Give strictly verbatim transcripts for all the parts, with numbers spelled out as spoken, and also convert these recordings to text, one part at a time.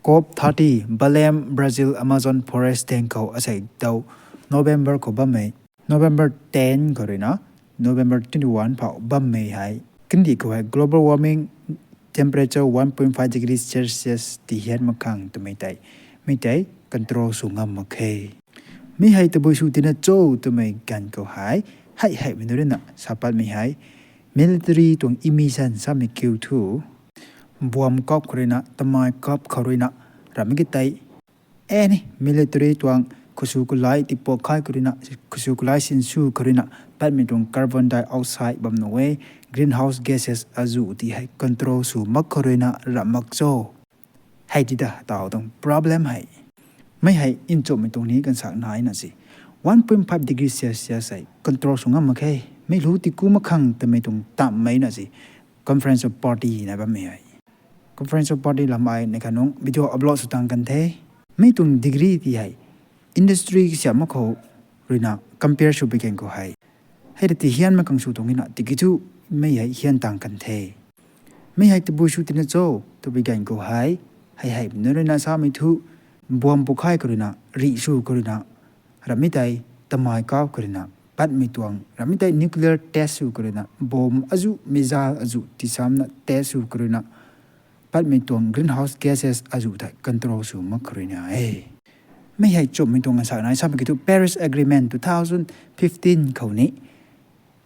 COP thirty, Belém, Brazil, Amazon forest tang khou asei dau November khou bammei, November ten khou ruina November twenty one phou bammei hei kandih khou hei global warming, temperature one point five degree Celsius tihian mak khang twmei tei, mi tei control sw ngam mak khe. Mi hei tabui sw tina cho twmei ganv khou hei, hei hei mei nu ruina sapatmei hei, military tuang emission samei kiu thu, buam kap khou ruina, tamai kap khou ruina, ramei ki tei, any military tuang khusu kulai tipuak khai khou ruina, khusu kulai sinsw khou ruina, patmei tuang carbon dioxide bam nuh e, greenhouse gases azuh ti hei control sw mak khou ruina ram mak cho. Hei ti ta taw tuang problem hei. Mi hei nchumhmei tuang ni kansak nai na si. One point five degree Celsius hei control sw ngam mak khe. Mi lu tiku mak khang twmei tuang tammei na si. Conference of Party na bammei hei. Conference of Party lam ai nei kha nung video upload sw tang kan the. Mi tuang degree ti hei industry kasiam mak khou ruina compare sw bi gan khou hei, hei ta tihian mak khang sw tuang ina tiki thu, mi hei hian tang kan the. Mi hei tabui sw tina cho, tabui gan khou hei, hei hei mei nu ruina samei thu, buam pukhai khou ruina, rih sw khou ruina, ramei tei tamai kap khou ruina, patmei tuang, ramei tei nuclear test sw khou ruina, bomb azuh, missile azuh, tisamna test sw khou ruina, patmei tuang greenhouse gases azuh thei control sw mak khou ruina e. Mi hei chumhmei tuang nsa nai samei ki thu Paris Agreement two thousand fifteen khou ni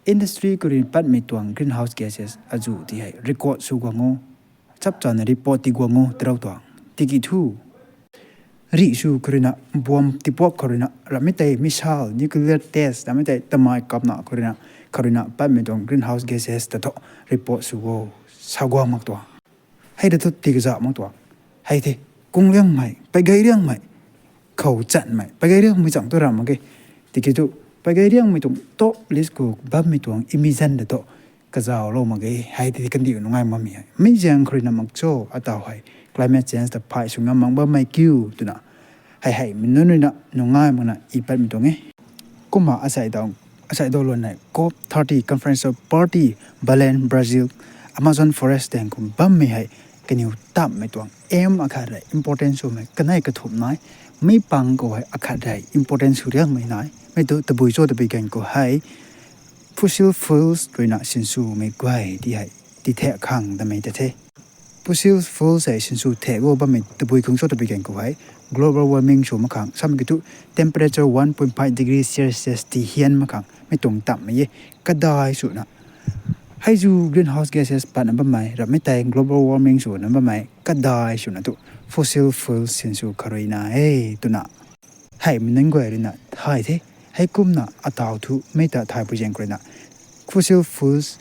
industry khou ruina patmei tuang greenhouse gases azuh ti hei record sw guang o, chap chana report ti guang o, tarou tuang. Tiki thu, rih sw khou ruina, buam tipuak khou ruina, ramei tei missile, nuclear test, ramei tei tamai kapna khou ruina, khou ruina patmei tuang greenhouse gases ta thu report sw o, sa guang mak tuang. Hei ta thu tikaza mak tuang. Hei the, kung liangmei, paigay liangmei, khou chanmei, paigay liangmei chang tu ram mak ge. Tiki thu, paigay liangmei tuang top list khou bammei tuang emission ta thu, kazauhlou mak ge, hei ti kandih nungai makmei hei. Mi zaeng khou ruina mak cho, ataw hei climate change ta phay sw ngam mak bammei kiu twna, hei hei mei nunc ruina nungai makna i patmei tuang e. Kumna asei dau, asei dau luan hei COP thirty Conference of Party, Belém, Brazil, Amazon forest tang khou bammei hei, kaniw tammei tuang aim akhat rei important swmei kanei kathumh nai, mi pang khou hei akhat rei important sw riangmei nai, mi tu tabui cho tabui gan khou hei, fossil fuels ruina sinswmei guay ti hei, ti thek khang damei ta the. Fossil fuels hei sinsw thek o bammei tabui khang cho tabui gan khou hei, global warming sw mak khang, samei ki thu temperature one point five degree Celsius tihian mak khang, mi tuang tammei e, kadai swna. Hei zu greenhouse gases patna bammei, ramei tei global warming swna bammei, kadai swna thu fossil fuels sinsw khou ruina e, twna. Hei mei nunc guay ruina thay the, hei kumna ataw thu mei ta thay pui zaeng khou ruina. Fossil fuels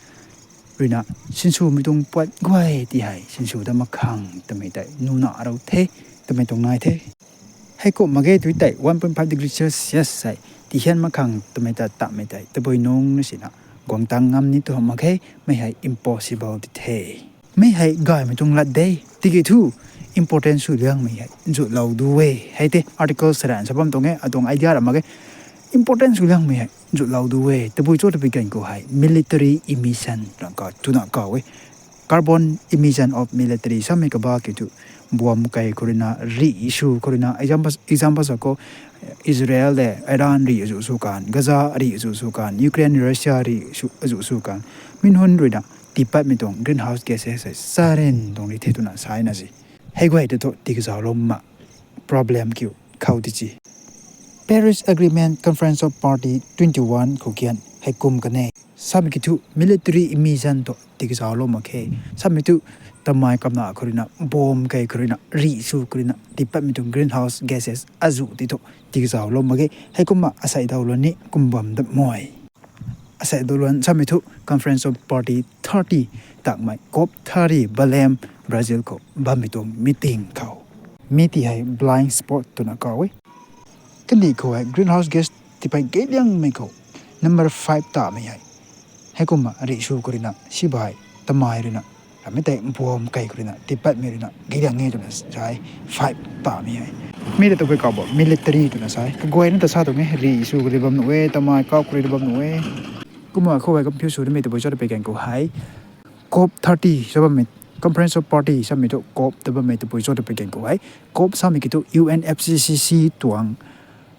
ruina sinswmei tuang puat guay ti hei, sinsw ta mak khang twmei tei, nuna arou the, twmei tuang nai the. Hei kumna mak ge tui tei, one point five degree Celsius hei, tihian mak khang twmei ta tammei tei, tabui nung na sina, guang tang ngam ni tu mak ge, mei hei impossible ti the. Mi hei gaymei tuang lat de, tiki thu important sw liangmei hei, zutlou du e, hei te article saran sa bam tuang e, atuang idea ra mak ge, important sw liangmei hei, zutlou du e, tabui cho tabui gan khou hei, military emission, twna kaw e, carbon emission of military, samei kaba ki thu, buam kei khou ruina, rih sw khou ruina, example, example sa khou, Israel le Iran rih azuh sw kan, Gaza rih azuh sw kan, Ukraine, Russia rih azuh sw kan, mi nunc ruina, tipatmei tuang greenhouse gases hei, saren tuang rih the twna sa na si. Hei guay ta thu tikazauhlou mak problem kiu khou ti chi. Paris Agreement Conference of Party twenty one khou kian hei kum kan e. Samei ki thu military emission thu tikazauhlou mak khe. Samei thu tamai kapna khou ruina, bomb kei khou ruina, rih sw khou ruina, tipatmei tuang greenhouse gases azuh ti thu tikazauhlou mak ge. Hei kumna asei dau luan ni kum bam dat mei. Asei dau luan samei thu Conference of Party thirty takmei COP thirty Belém, Brazil khou bammei tuang meeting khou. Mi ti hei blind spot twna kaw e. Kandih khou hei greenhouse gas tipei gay liangmei khou number five tamei hei. Hei kumna rih sw khou ruina sibai, tamai ruina, ramei tei buam kei khou ruina, tipatmei ruina, gay liang e twna sa e, five tamei hei. Mi ta tabui kaw bo military twna sa e. Kaguayna ta sa tuang e, rih sw khou rui bam nuh e, tamai kap khou rui bam nuh e. Kumna khou hei confuse sw nimei tabui cho ta pui gan khou hei, COP thirty sa bammei Conference of Party samei thu COP ta bammei tabui cho twpui gan khou hei. COP samei ki thu U N F C C C tuang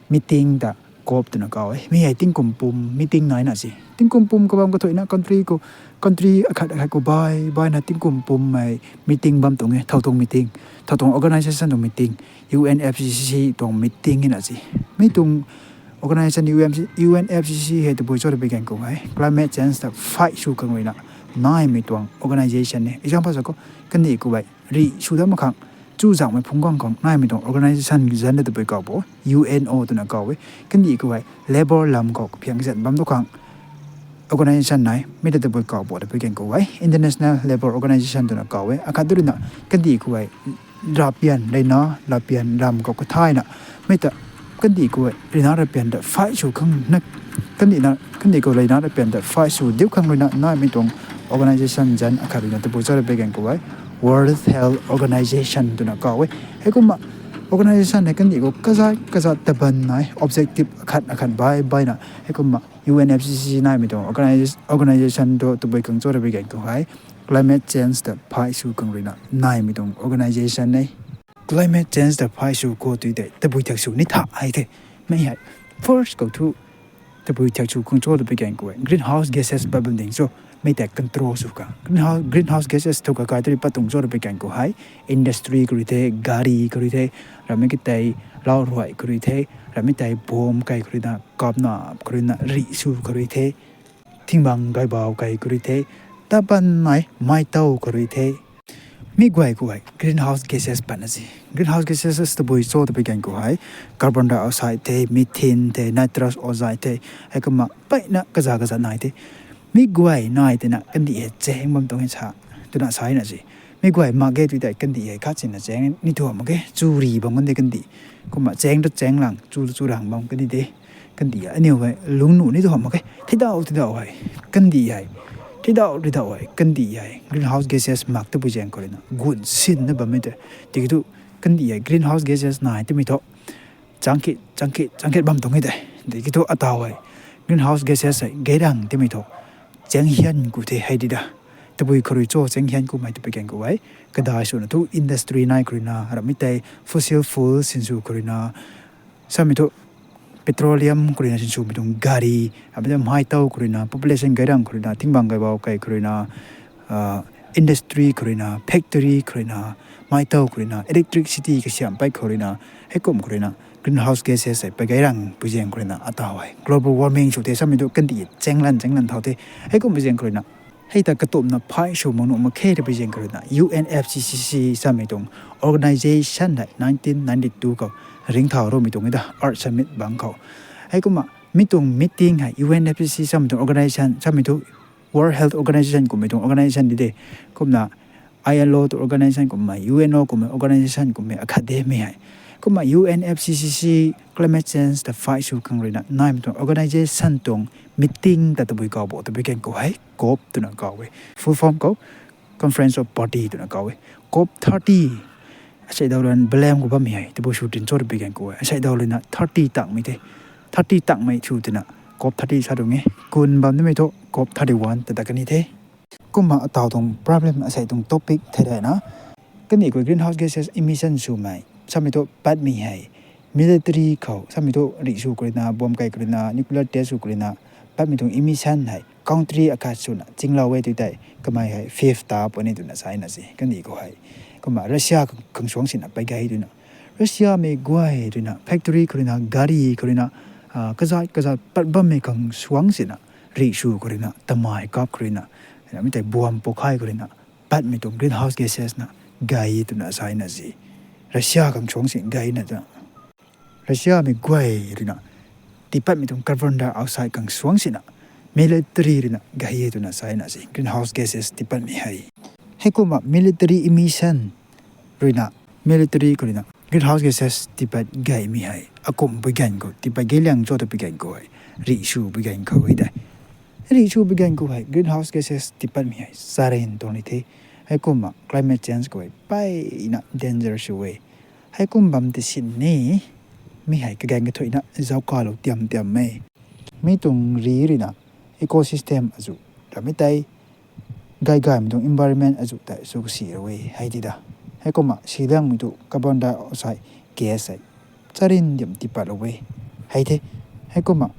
meeting ta COP twna kaw e. Mi hei tingkum pum meeting naina si. Tingkum pum kabam kathuina country khou, country akhat akhat khou bai baina tingkum pummei meeting bam tuang e. Thow tuang meeting, thow tuang organisation tuang meeting, U N F C C C tuang meeting ina si. Mi tuang organisation U N F C C hei tabui cho twpui gan khou hei climate change ta fight sw khang ruina naimei tuang organisation e. Example sa khou, kandih khou hei rih sw dam khang, chuzaenghmei phungc guang khang naimei tuang organisation zanc ta tabui kaw bo, U N O twna kaw e. Kandih khou hei labour lam khou kaphiang kazan bam tu khang organisation nai, mi ta tabui kaw bo twpui gan khou hei International Labour Organization twna kaw e. Akhat tu ruina kandih khou hei rapian leina, rapian lam khou kathayna, mi ta kandih khou hei leina rapian ta fight sw khang na, kandih na, kandih khou leina rapian ta fight sw diu khang ruina naimei tuang organisation zanc akhat ruina tabui cho twpui gan khou hei World Health Organization twna kaw e. Heikumna organisation hei kandih khou kazat kazat taban nai, objective akhat akhat bai baina, heikumna U N F C C C naimei tuang organis-, organisation tu tabui khang cho twpui gan khou hei climate change ta fight sw khang ruina naimei tuang organisation e. Climate change ta fight sw khou tui tei tabui thak sw ni tha hei the. Mi hei first khou thu tabui thak sw khang cho twpui gan khou hei greenhouse gases pat bam ding cho, mi tei control sw khang. Greenhouse, greenhouse gases thu kakai tu rui pat tuang cho twpui gan khou hei industry khou rui the, gari khou rui the, ramei ki tei lau ruai khou rui the, ramei tei bomb kai khou ruina, kapna khou ruina, rih sw khou rui the, thingbang gaybau kai khou rui the, taban nai, maitow khou rui the. Mi guay khou hei greenhouse gases patna si. Greenhouse gases tabui cho twpui gan khou hei carbon dioxide the, methane the, nitrous oxide the, heikumna mpeyna kaza kaza nai the. Mi guay nai tina kandih hei chaeng bam tuang e sa, twna saina si. Mi guay mak ge tui tei kandih hei khat sina chaeng ni thu mak ge, chu ri bam kan de kandih. Kumna chaeng tu chaeng lang, chu tu chu rang bam kandih de. Kandih hei aniu hei lungc nuh ni tu mak ge. Thidau thidau hei kandih hei, thidau thidau hei kandih hei greenhouse gases mak tabui zaeng khou ruina gun sinna bammei tei. Tiki thu kandih hei greenhouse gases nai twmei thu changkit changkit changkit bam tuang e tei. Tiki thu ataw hei greenhouse gases hei geirang twmei thu chaeng hian khou the hei di da. Tabui khou rui cho chaeng hian khoumei twpui gan khou hei kadai swna thu industry nai khou ruina, ramei tei fossil fuel sinsw khou ruina, samei thu petroleum khou ruina sinswmei tuang gari, ramei tei maitow khou ruina, population gairang khou ruina, thingbang gaybau kai khou ruina, industry khou ruina, factory khou ruina, maitow khou ruina, electricity kasiam pei khou ruina, heikum khou ruina greenhouse gases hei pagairang pui zaeng khou ruina ataw hei global warming sw the, samei thu kandih chaeng lan chaeng lan thau the. Heikum pui zaeng khou ruina hei ta katumna fight sw mak nuh mak khe twpui zaeng khou ruina U N F C C C samei tuang organisation hei nineteen ninety-two khou ringcthau roumei tuang e da, Earth Summit bang khou. Heikumna mi tuang meeting hei U N F C C C samei tuang organisation, samei thu World Health Organization kummei tuang organisation di de. Kumna I L O tuang organisation kummei, U N O kummei organisation kummei akhat de mi hei. Kumna U N F C C C climate change ta fight sw khang ruina naimei tuang organisation tuang meeting ta tabui kaw bo twpui gan khou hei COP twna kaw e. Full form khou Conference of Party twna kaw e. COP thirty asei daw ruina balam khou bammei hei tabui sw tin cho twpui gan khou hei asei daw ruina thirty tangmei the. Thirty tangmei sw tina COP thirty sa tuang e. Kun bam nimei thu COP thirty-one ta ta kani the. Kumna ataw tuang problem asei tuang topic thei rana, kandih khou greenhouse gases emission swmei samei thu patmei hei military khou samei thu rih sw khou ruina, bomb kai khou ruina, nuclear test sw khou ruina patmei tuang emission hei country akhat swna chinglou e tui tei kamei hei fifth ta puni twna saina si kandih khou hei. Kumna Russia khang suang sina pei gay twna, Russiamei guay ruina factory khou ruina, gari khou ruina, kazat kazat pat bammei khang suang sina rih sw khou ruina, tamei kap khou ruina, mi tei bomb pokhai khou ruina patmei tuang greenhouse gases na gay twna saina si. Russia khang suang sina gayna twna, Russiamei guay ruina tipatmei tuang carbon dioxide khang suang sina military ruina gay e twna saina si greenhouse gases tipatmei hei. Heikumna military emission ruina, military khou ruina greenhouse gases tipat gaymei hei akum pui gan khou tipat gay liang cho twpui gan khou hei rih sw pui gan khou e de. Rih sw pui gan khou hei greenhouse gases tipatmei hei charen tuang ni the. Heikumna climate change khou hei mpeyna danger sw e. Heikum bam ti sin ni mi hei kaganv kathuina zauckalou tiam tiam e. Mi tuang rih ruina ecosystem azu, ramei tei gay gaymei tuang environment azuh tei sw kasi rou e hei ti da. Heikumna si liangmei tu carbon dioxide gas hei charin diam tipatlou e hei the. Heikumna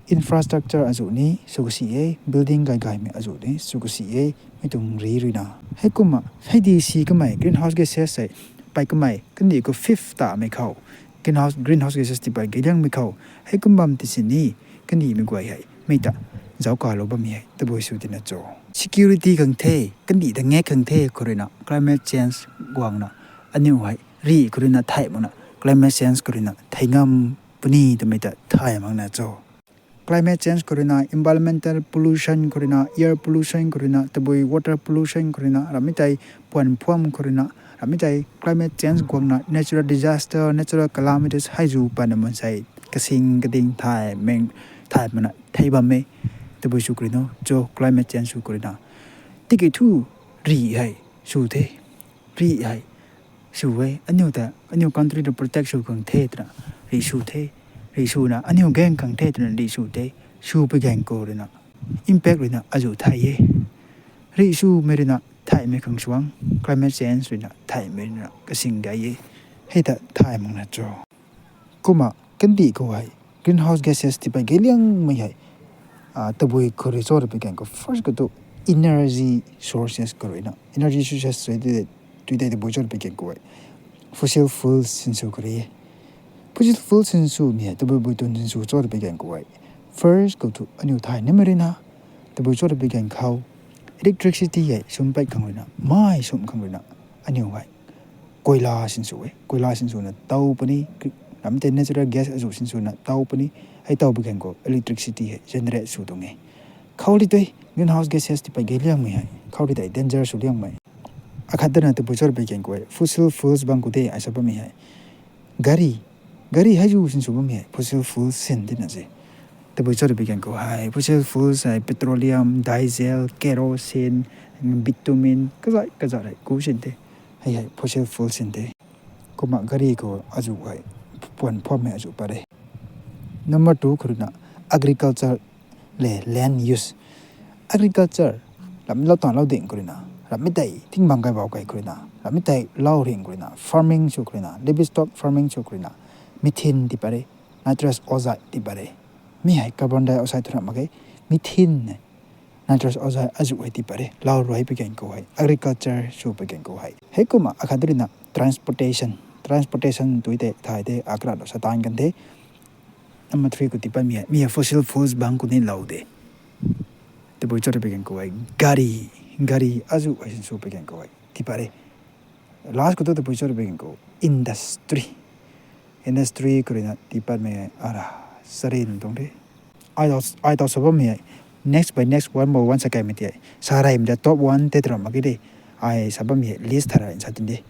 infrastructure azuh ni sw kasi e, building gay gaymei azuh ni sw kasi e, mi tuang ri ruina. Heikumna hei di si kamei greenhouse gases hei pei kamei kandih khou fifth tamei khou, greenhouse greenhouse gases tipei gay liangmei khou, heikum bam ti sini kandihmei guay hei mi ta zauc kalou bammei hei tabui sw tina cho. Security khang the, kandih ta ngak khang the khou ruina climate change guangna aniu hei ri khou ruina thay makna climate change khou ruina thei ngam puni twmei ta thay makna cho. Climate change khou ruina, environmental pollution khou ruina, air pollution khou ruina, tabui water pollution khou ruina, ramei tei puan phuam khou ruina, ramei tei climate change guangna natural disaster, natural calamities hei zu pana mansei kasing kading thay meng thay mana thei bam e. Tabui sw khou ruina cho climate change sw khou ruina. Tiki thu ri hei sw the, ri hei sw e, aniu ta aniu country ta protect sw khang the twna ri sw the, ri swna aniu gang khang the twna ri sw the, sw pui gang khou ruina impact ruina azuh thay e. Ri swmei ruina thaymei khang suang, climate change ruina thaymei ruina kasing gay e. Hei ta thay makna cho. Kumna kandih khou hei greenhouse gases tipei gay liangmei hei tabui khou rui cho rui pui gan khou first khou tu energy sources khou ruina, energy sources tui tei tabui cho rui pui gan khou hei fossil fuels sinsw khou rui e. Fossil fuels sinswmei hei tabui bui tun sinsw cho rui pui gan khou hei first khou tu aniu thay nimei ruina tabui cho rui pui gan khou electricity hei sum pat khang ruina, mai sum khang ruina aniu hei koila sinsw e. Koila sinswna tow puni, ramei tei natural gas azuh sinswna tow puni. Hei tow pui gan khou electricity hei generate sw tuang e. Khou ri tei greenhouse gases tipei gay liangmei hei khou ri tei danger sw liangmei. Akhat dana tabui cho rui pui gan khou hei fossil fuels bang khou de ai sa bammei hei gari, gari hei zu sinsw bammei hei fossil fuels sin tina se. Tabui cho rui pui gan khou hei fossil fuels hei petroleum, diesel, kerosene, bitumen kazat kazat hei ku sin the. Hei hei fossil fuels sin the. Kumna gari khou azuh hei puan phuammei azuh pat e. Number two khou ruina agriculture le land use. Agriculture, ram lou tan lou ding khou ruina, ramei tei thing bang kai bau kai khou ruina, ramei tei lau ring khou ruina, farming sw khou ruina, livestock farming sw khou ruina, methane ti pat e, nitrous oxide ti pat e. Mi hei carbon dioxide thu ram mak ge, methane nitrous oxide azuh hei ti pat e, lau ruai pui gan khou hei, agriculture sw pui gan khou hei. Heikumna akhat ruina transportation, transportation tui tei thay tei akra lou sa tan kan the. Number three khou tipat mi hei, mi hei fossil fuels bang khou ni lou de. Tabui cho rui pui gan khou hei gari, gari azuh hei sinsw pui gan khou hei tipat e. Last khou tu tabui cho rui pui gan khou industry, industry khou ruina tipatmei ara sarin tuang de. Ai tau sa bammei hei next by next, one by one sa kaimei tei sa reymei ta top one tei tram mak ki de. Ai sa bammei hei list thara sa tin de.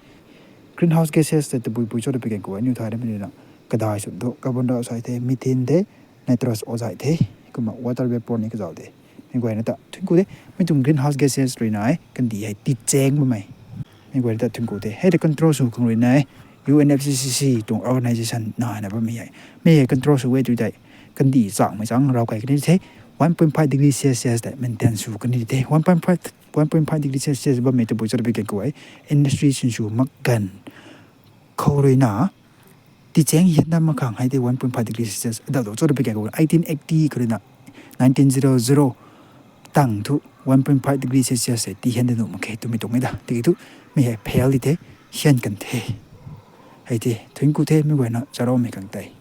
Greenhouse gases tei tabui bui cho rui pui gan khou aniu thay nimei ruina kadai sw tu carbon dioxide the, methane the, nitrous oxide the, kumna water vapour ni kazauh de. Mi guayna ta thun khou de, mi tuang greenhouse gases ruina e kandih hei tichaeng bammei. Mi guayna ta thun khou de, hei tei control sw khang ruina e U N F C C C tuang organisation naina bammei hei, mi hei control sw e tui tei kandih changmei chang raw kai kan ni the. One point five degree Celsius tei maintain sw kan ni the. One point five, one point five degree Celsius bammei tabui cho rui pui gan khou hei industry sinsw mak gan khou ruina tichaeng hian dam mak khang hei tei one point five degree Celsius adau dau cho rui pui gan khou eighteen eighty khou ruina nineteen zero zero tang thu one point five degree Celsius hei ti hian da nuh mak khe twmei tuang e da. Tiki thu mi hei fail di the, hian kan the. Hei tei thun khou the mi guayna charoumei khang tei.